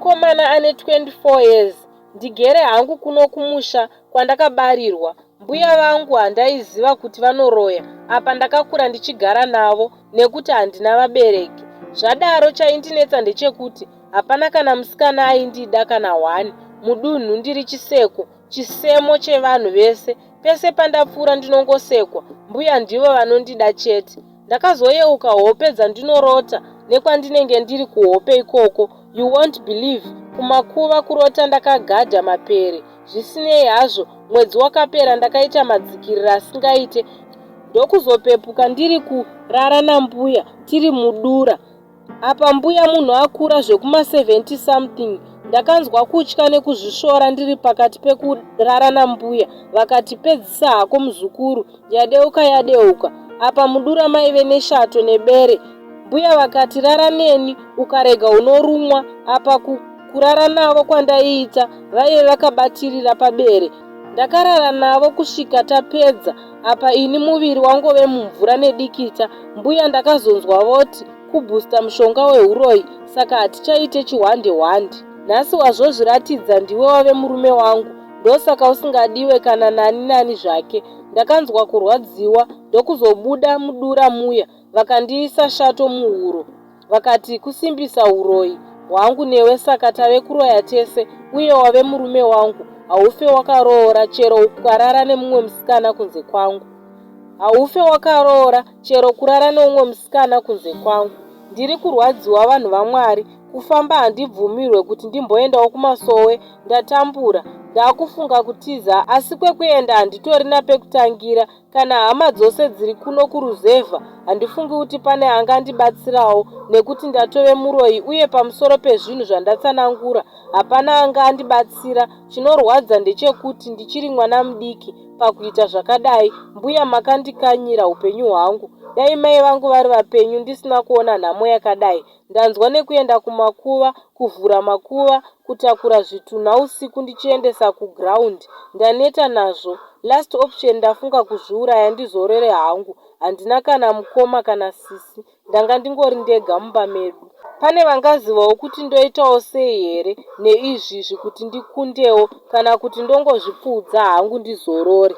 mukomana ane 24 years. Ndigere hangu kuno kumusha kwandakabarirwa. Mbuya vangu handaiziva kuti vanoroya apa ndakakura ndichigara navo nekuti handina vabereki. Zvadaro chaindinetsa ndechekuti hapana kana musikana aindida kana one mudunhu ndiri chiseko chisemo chevanhu vese pese pandapfuura ndinongosekwa mbuya ndivo vanondida chete. Ndakazoyeuka hope dzandinorota nekwandinenge ndiri kuhope ikoko you won't believe kumakuva kurota ndakagadha mapere zvisinei hazvo mwedzi wakapera ndakaita madzikirira asingaite ndokuzopepuka ndiri kurara nambuya tiri mudura Apa mbuya munhu akura zvekuma 70 something. Ndakanzwa kutya nekuzvisvora ndiri pakati pekurara nambuya vakati pedzisa hako muzukuru yadeuka yadeuka. Apa mudura maive neshato nebere. Mbuya vakati rara neni ukarega unorumwa. Apa kurara navo kwandaiita vaive vakabatirira pabere. Ndakarara navo kusvika tapedza apa ini muviri wangove mumvura nedikita. Mbuya ndakazonzwa voti kubooster mushonga wehuroyi saka hatichaite chihwande hwande. Nhasi wazvozviratidza ndiwe wave murume wangu ndosaka usingadiwe kana nani nani zvake. Ndakanzwa kurwadziwa ndokuzobuda mudura muya vakandiisa shato muhuro. Vakati kusimbisa huroyi hwangu newe saka tave kuroya tese uye wave murume wangu haufe wakaroora chero ukarara nemumwe musikana kunze kwangu. Haufe wakaroora chero kurara neumwe musikana kunze kwangu. Ndiri kurwadziwa vanhu vaMwari kufamba handibvumirwe kuti ndimboendawo kumasowe ndatambura ndakufunga kutiza asi kwekuenda handitorina pekutangira Kana hama dzose dziri kuno kuruzevha handifungi kuti pane angandibatsirawo nekuti ndatove muroyi uye pamusoro pezvinhu zvandatsanangura hapana anga andibatsira. Chinorwadza ndechekuti ndichiri mwana mudiki pakuita zvakadai. Mbuya makandikanyira hupenyu hwangu. Dai mai vangu vari vapenyu ndisina kuona nhamo yakadai. Ndanzwa nekuenda kumakuva, kuvhura makuva, kutakura zvitunha usiku ndichiendesa kuground. Ndaneta nazvo. Last option ndafunga kuzviuraya ndizorore hangu. Handina kana mukoma kana sisi. Ndanga ndingori ndega mumba medu. Pane vangazivawo kuti ndoitawo sei here neizvizvi kuti ndikundewo kana kuti ndongozvipfuudza hangu ndizorore.